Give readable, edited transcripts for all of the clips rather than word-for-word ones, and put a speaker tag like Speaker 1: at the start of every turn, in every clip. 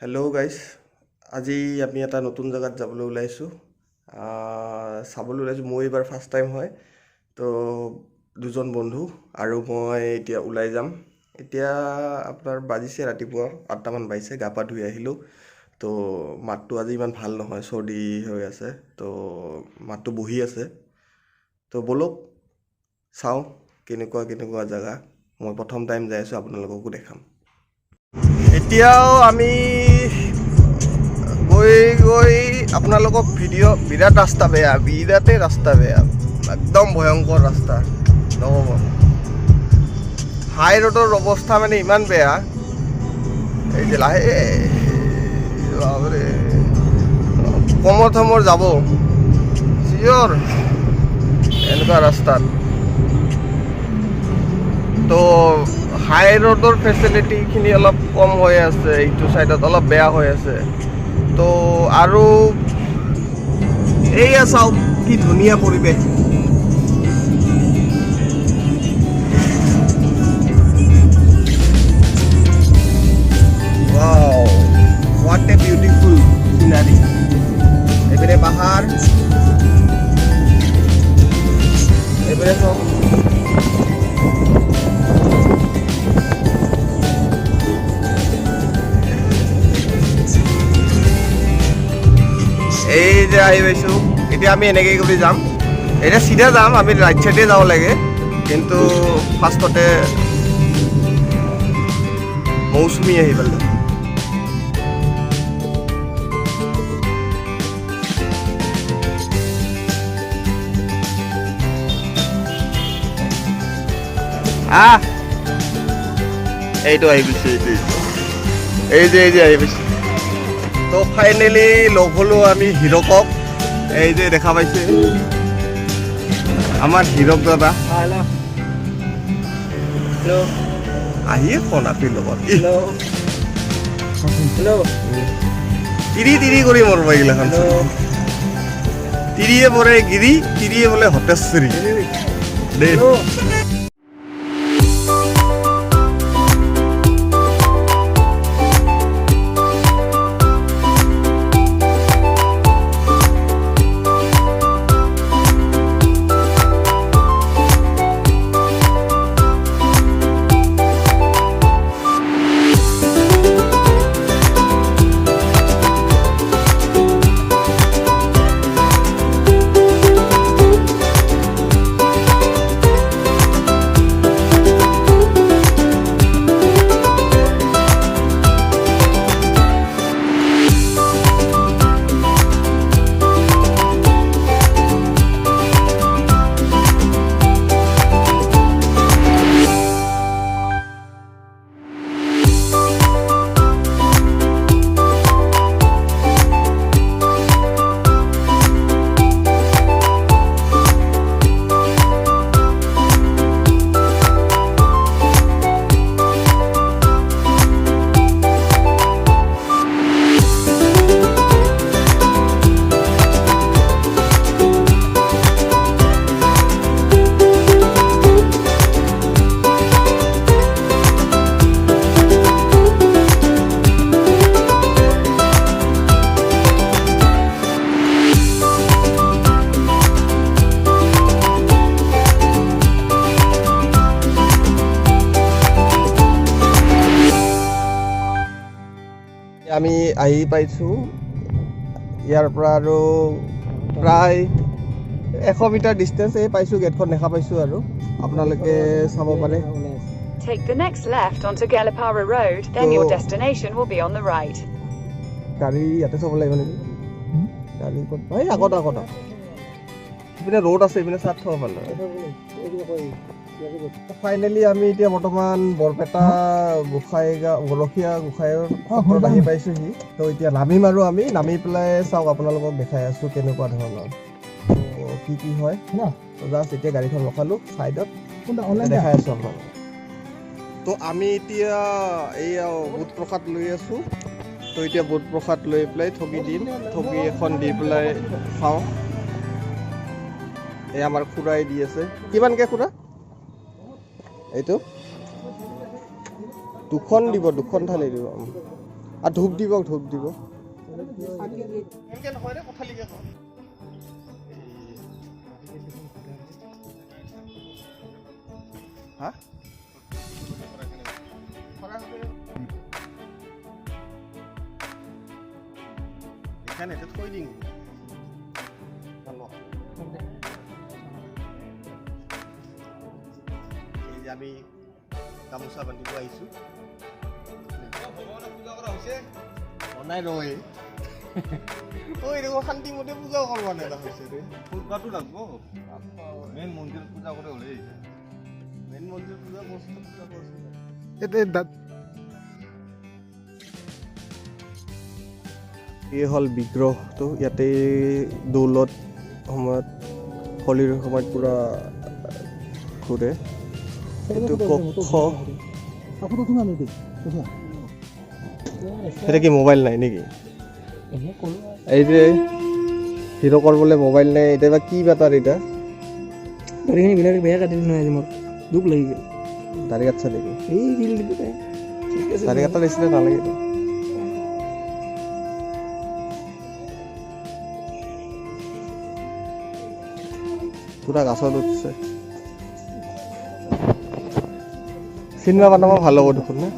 Speaker 1: Hello' guys, আজি আমি এটা নতুন জেগাত যাবলৈ ওলাইছোঁ, চাবলৈ ওলাইছোঁ। মই এইবাৰ ফাৰ্ষ্ট টাইম হয়। তো দুজন বন্ধু আৰু মই এতিয়া ওলাই যাম। এতিয়া আপোনাৰ বাজিছে ৰাতিপুৱা 8টামান বাজিছে, গা পা ধুই আহিলোঁ। তো মাতটো আজি ইমান ভাল নহয়, চৰ্দি হৈ আছে, তো মাতটো বহি আছে। তো ব'লক চাওঁ কেনেকুৱা কেনেকুৱা জেগা। মই প্ৰথম টাইম যাই আছোঁ, আপোনালোককো দেখাম। এতিয়াও আমি গৈ গৈ আপোনালোকক ভিডিঅ', বিৰাট ৰাস্তা বেয়া, বিৰাটেই ৰাস্তা বেয়া, একদম ভয়ংকৰ ৰাস্তা, নক'ব। হাই ৰোডৰ অৱস্থা মানে ইমান বেয়া। এই যে লাহে, বাপৰে, কমৰ থমৰ যাব চিয়ৰ এনেকুৱা ৰাস্তাত। তো হাই ৰোডৰ ফেচিলিটিখিনি অলপ কম হৈ আছে, এইটো চাইডত অলপ বেয়া হৈ আছে। তো আৰু এইয়া চাওক কি ধুনীয়া পৰিৱেশ। Wow, what a beautiful scenery! এইপিনে পাহাৰ, এইপিনে চাওক। এই যে আহি পাইছোঁ। এতিয়া আমি এনেকৈ কৰি যাম, এতিয়া চিধা যাম। আমি ৰাইট চাইডে যাব লাগে, কিন্তু ফাৰ্ষ্টতে মৌচুমী আহি পালে। আহ, এইটো আহি পাইছে, এইটো এই যে আহি পাইছে। তো ফাইনেলি লগ হ'লো আমি হিৰকক। এই যে দেখা পাইছে আমাৰ হিৰক দাদা।
Speaker 2: Hello' hello'.
Speaker 1: আহিয়ে ফোন আপিৰ লগত।
Speaker 2: Hello' hello'.
Speaker 1: তিৰি তিৰি কৰি মৰব এইগিলাখন।
Speaker 2: হেল্ল'।
Speaker 1: তিৰিয়ে পৰে গিৰি, তিৰিয়ে বোলে হতেশ্বৰী দেই।
Speaker 2: হেল্ল'।
Speaker 1: আমি আহি পাইছোঁ। ইয়াৰ পৰা আৰু প্ৰায় 100 মিটাৰ ডিষ্টেঞ্চ। এই পাইছোঁ, গেটখন দেখা পাইছোঁ আৰু আপোনালোকে চাব পাৰে।
Speaker 3: Take the next left onto Gelepara Road, then your
Speaker 1: Oh.
Speaker 3: destination will be on the right.
Speaker 1: গাড়ী ইয়াতে থ'ব লাগিব নেকি? গাড়ী ক'ত? এই আগত আগত ইপিনে ৰ'ড আছে, ইপিনে চাত থ'ব পাৰিলে। ফাইনেলি আমি এতিয়া বৰ্তমান বৰপেটা গোসাঁই গাঁও, গৰখীয়া গোসাঁইৰ সত্ৰত আহি পাইছোঁহি। তো এতিয়া নামিম আৰু আমি নামি পেলাই চাওক, আপোনালোকক দেখাই আছোঁ কেনেকুৱা ধৰণৰ, তো কি কি হয়। তো জাষ্ট এতিয়া গাড়ীখন ৰখালোঁ ছাইডত, দেখাই আছোঁ আপোনালোকক। তো আমি এতিয়া এইয়া বুট প্ৰসাদ লৈ আছোঁ। তো এতিয়া বুট প্ৰসাদ লৈ পেলাই ঠগি দিম, ঠগি এখন দি পেলাই খাওঁ। এই আমাৰ খুৰাই দি আছে। কিমানকৈ খুৰা এইটো? দুখন দিব, দুখন থালি দিব। আৰু ধূপ দিব, ধূপ দিব। হা, এখানে থৈ দিম। এই যে আমি গামোচা বান্ধিব আহিছোঁ। নাই ৰৈ ঐ, দেখোন শান্তিমতে পূজাও কৰিব নেদা হৈছে ৰে।
Speaker 4: পূজাটো লাগব, মেইন মন্দিৰত পূজা কৰে হ'লে।
Speaker 1: মেইন মন্দিৰত পূজা কৰিছোঁ, পূজা কৰিছোঁ। এই হ'ল বিগ্ৰহটো। ইয়াতে দৌলত সময়ত, হোলীৰ সময়ত পূৰা ঘূৰে। এইটো কক্ষ। সেইটো কি মোবাইল নাই নেকি? এই যে হিৰকৰ বোলে মোবাইল নাই, এতিয়া বা কি বা তাৰ এতিয়া।
Speaker 2: দাড়িখিনি বিলাক বেয়া কাটি নহয়, আজি মোৰ দুখ লাগি গ'ল।
Speaker 1: দাড়ি কাটছা নেকি?
Speaker 2: এই ৰিল দিলো। ঠিক আছে,
Speaker 1: দাড়ি কাটা দিছিলে নালাগে। পুৰা গাছত উঠছে। চিনেমা বনাব ভাল হ'ব দেখোন না।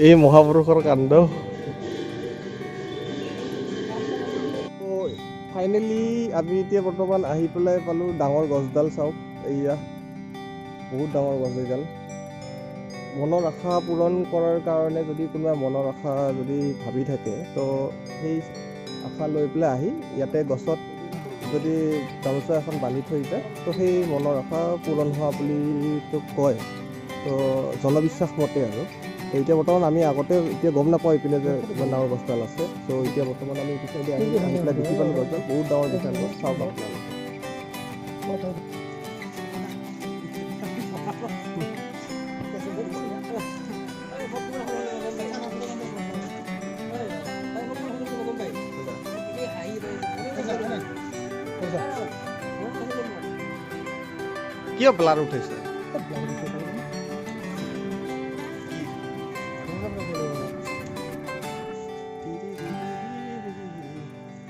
Speaker 1: এই মহাপুৰুষৰ কাণ্ড। ফাইনেলি আমি এতিয়া বৰ্তমান আহি পেলাই পালোঁ ডাঙৰ গছডাল। চাওক, এইয়া বহুত ডাঙৰ গছ এইডাল। মনৰ আশা পূৰণ কৰাৰ কাৰণে যদি কোনোবাই মনৰ আশা যদি ভাবি থাকে, তো সেই আশা লৈ পেলাই আহি ইয়াতে গছত যদি গামোচা এখন বান্ধি থৈ যায়, তো সেই মনৰ আশা পূৰণ হোৱা বুলি কয়, তো জনবিশ্বাস মতে আৰু। তো এতিয়া বৰ্তমান আমি আগতে এতিয়া গম নাপাওঁ ইপিনে যে ইমান ডাঙৰ গছডাল আছে। চ' এতিয়া বৰ্তমান আমি এইটো চাইডে আহি আহি পেলাই দেখি পালোঁ গছডাল বহুত ডাঙৰ বিশাল গছ। চাওক আপোনালোকে। কিয় ব্লাৰ উঠাইছে?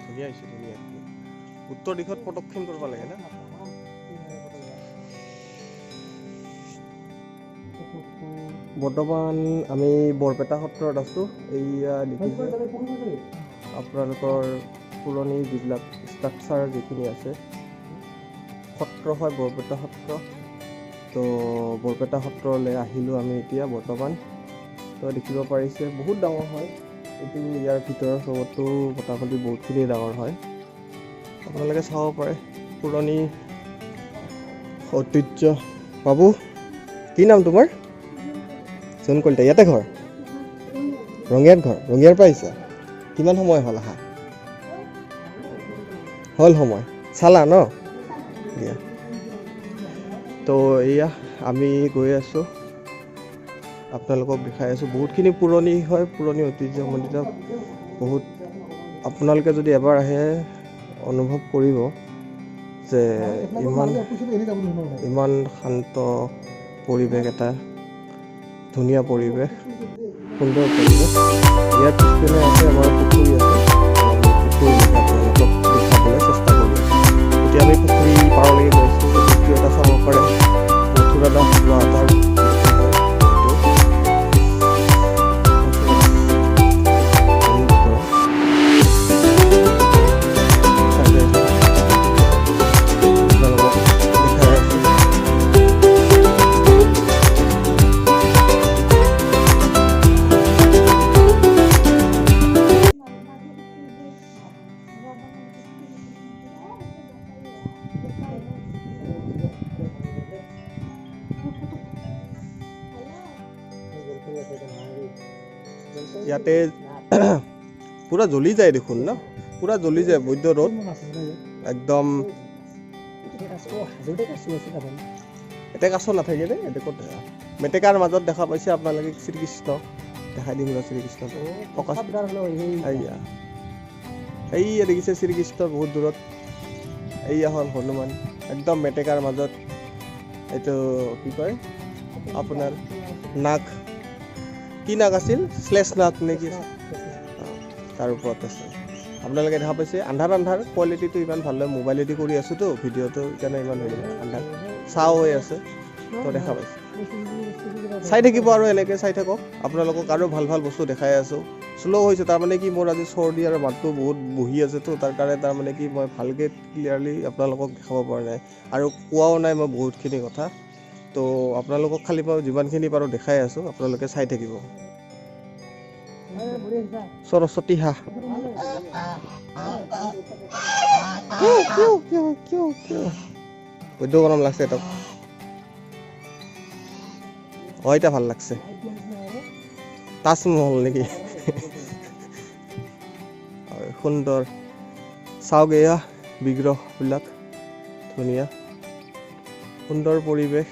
Speaker 1: ধুনীয়া হৈছে, ধুনীয়া। উত্তৰ দিশত প্ৰদক্ষিণ কৰিব লাগে না। বৰ্তমান আমি বৰপেটা সত্ৰত আছোঁ। এইয়া দেখিছে আপোনালোকৰ পুৰণি যিবিলাক ষ্ট্ৰাকচাৰ যিখিনি আছে, সত্ৰ হয় বৰপেটা সত্ৰ। তো বৰপেটা সত্ৰলৈ আহিলোঁ আমি এতিয়া বৰ্তমান। তো দেখিব পাৰিছে বহুত ডাঙৰ হয় এইটো। ইয়াৰ ভিতৰৰ চবতো মোটামুটি বহুতখিনি ডাঙৰ হয়। আপোনালোকে চাব পাৰে পুৰণি ঐতিহ্য। বাবু, কি নাম তোমাৰ? জোন কলিতা। ইয়াতে ঘৰ? ৰঙিয়াত ঘৰ। ৰঙিয়াৰ পৰা আহিছা? কিমান সময় হ'ল আহা? হ'ল সময় চালা ন? দিয়া। তো এয়া আমি গৈ আছোঁ, আপোনালোকক দেখাই আছোঁ। বহুতখিনি পুৰণি হয়, পুৰণি ঐতিহ্যমণ্ডিত বহুত। আপোনালোকে যদি এবাৰ আহে অনুভৱ কৰিব যে ইমান ইমান শান্ত পৰিৱেশ, এটা ধুনীয়া পৰিৱেশ, সুন্দৰ পৰিৱেশ। ইয়াৰ পিছপিনে আছে আমাৰ পুখুৰী আছে। পুখুৰী আপোনালোকক দেখাবলৈ চেষ্টা কৰি আছোঁ। এতিয়া আমি পুখুৰী পাৰলৈকে গৈছোঁ। পুখুৰী এটা চাব পাৰে, মথুৰা দাস যোৱা তাৰ ইয়াতে পুৰা জ্বলি যায় দেখোন ন, পুৰা জ্বলি যায় বৈদ্য ৰ'দ একদম। এতিয়া কাছ নাথাকে দেই, এতিয়া ক'ত মেটেকাৰ মাজত দেখা পাইছে আপোনালোকে শ্ৰীকৃষ্ণ। দেখাই দিম ৰ শ্ৰীকৃষ্ণ। ফকাচ। আইয়া, এইয়া দেখিছে শ্ৰীকৃষ্ণ বহুত দূৰত। এইয়া হ'ল হনুমান, একদম মেটেকাৰ মাজত। এইটো কি কয় আপোনাৰ নাগ, কি নাগ আছিল, শ্লেষ নাগ নে কি, তাৰ ওপৰত আছে। আপোনালোকে দেখা পাইছে আন্ধাৰ আন্ধাৰ, কোৱালিটিটো ইমান ভাল নহয়, মোবাইলেদি কৰি আছোঁতো ভিডিঅ'টো, সেইকাৰণে ইমান হেৰি নাই, আন্ধাৰ চাও হৈ আছে, তো দেখা পাইছে। চাই থাকিব আৰু এনেকৈ চাই থাকক, আপোনালোকক আৰু ভাল ভাল বস্তু দেখাই আছোঁ। শ্ল' হৈছে তাৰমানে কি মোৰ আজি চৰ্দি আৰু মাতটো বহুত বহি আছেতো, তাৰ কাৰণে তাৰমানে কি মই ভালকৈ ক্লিয়াৰলি আপোনালোকক দেখাব পৰা নাই আৰু কোৱাও নাই মই বহুতখিনি কথা। তো আপোনালোকক খালি মই যিমানখিনি পাৰোঁ দেখাই আছোঁ, আপোনালোকে চাই থাকিব। সৰস্বতী হাঁহ, বৈদ্য গৰম লাগছে তাক। অ এতিয়া ভাল লাগছে। তাজমহল নেকি, সুন্দৰ। চাওক এয়া বিগ্ৰহবিলাক, ধুনীয়া সুন্দৰ পৰিৱেশ।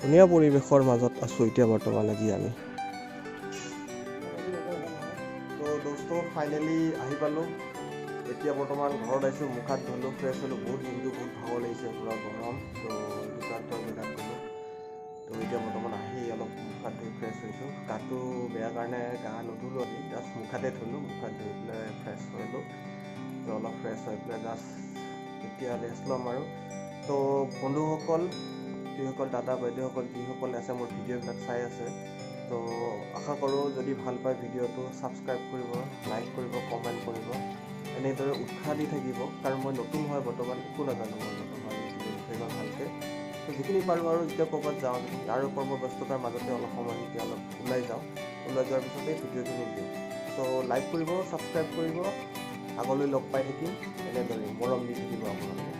Speaker 1: ধুনীয়া পৰিৱেশৰ মাজত আছোঁ এতিয়া বৰ্তমান আজি আমি। তো দোস্ত ফাইনেলি আহি পালোঁ। এতিয়া বৰ্তমান ঘৰত আহিছোঁ, মুখ হাত ধুলোঁ, ফ্ৰেছ হ'লোঁ। বহুত দিনটো বহুত ভাগৰ লাগিছে, পূৰা গৰম, তো দোকানটোৰ জেগাত গ'লোঁ। তো এতিয়া বৰ্তমান আহি অলপ মুখ হাত ধুই ফ্ৰেছ হৈছোঁ। গাটো বেয়া কাৰণে গা নুধুলোঁ আজি, জাষ্ট মুখ হাতে ধুলোঁ, মুখ হাত ধুই পেলাই ফ্ৰেছ হ'লোঁ। তো অলপ ফ্ৰেছ হৈ পেলাই জাষ্ট এতিয়া ৰেষ্ট ল'ম আৰু। তো বন্ধুসকল, যিসকল দাদা বাইদেউসকল যিসকল আছে মোৰ ভিডিঅ'বিলাক চাই আছে, তো আশা কৰোঁ যদি ভাল পায় ভিডিঅ'টো ছাবস্ক্ৰাইব কৰিব, লাইক কৰিব, কমেণ্ট কৰিব, এনেদৰে উৎসাহ দি থাকিব। কাৰণ মই নতুন হয় বৰ্তমান, একো নাজানো মই বৰ্তমান ইউটিউবৰ বিষয়ে ইমান ভালকৈ। তো যিখিনি পাৰোঁ আৰু যেতিয়া ক'ৰবাত যাওঁ আৰু কৰ্মব্যস্ততাৰ মাজতে অলপ সময় যেতিয়া অলপ ওলাই যাওঁ, ওলাই যোৱাৰ পিছতে ভিডিঅ'খিনি দিওঁ। ত' লাইক কৰিব, ছাবস্ক্ৰাইব কৰিব, আগলৈ লগ পাই থাকিম এনেদৰে মৰম দি থাকিব আপোনালোকে।